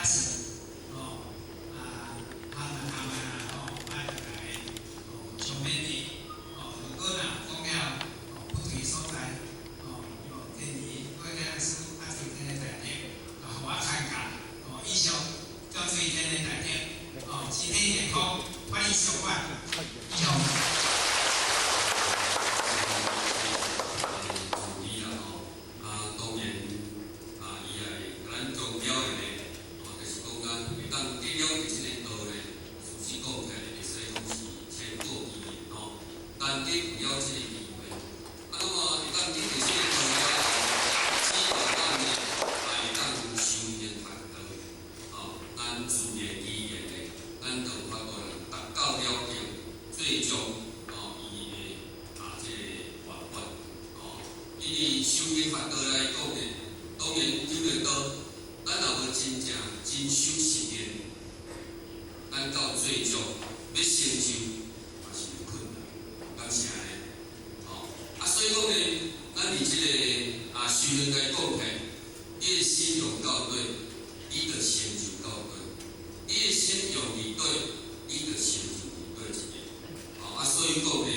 啊是哦啊哈嘛哈嘛吼，啊大家哦相勉勵哦，如果若講了哦不對所在哦，希望建議各位老師啊，做天的大德，啊，予我參加哦，以上祝瑞天的大德哦，身體健康，法喜充滿，以上。助理啦吼，啊當然啊，伊也會共咱強調的呢，哦，就是講咱會當得了這個道呢，事實講起來會使講是千古奇緣吼，難得有了這個機會，啊，那麼會當得著這個道了後，只要咱呢，啊會當修行學道，哦，咱自然而然的，咱就有法度達到了境，最終哦，伊的啊這個圓滿。哦，因為修行學道來講呢，當然這個道，咱若無真正真修實練，咱到最終欲成就嘛是有困難，敢是按呢？哦，啊，所以講呢，咱佇這個啊修行來講起，你的心用到底，你就成就到底；你的心用佇佗，你就成就佇佗一個。哦，啊，所以講呢，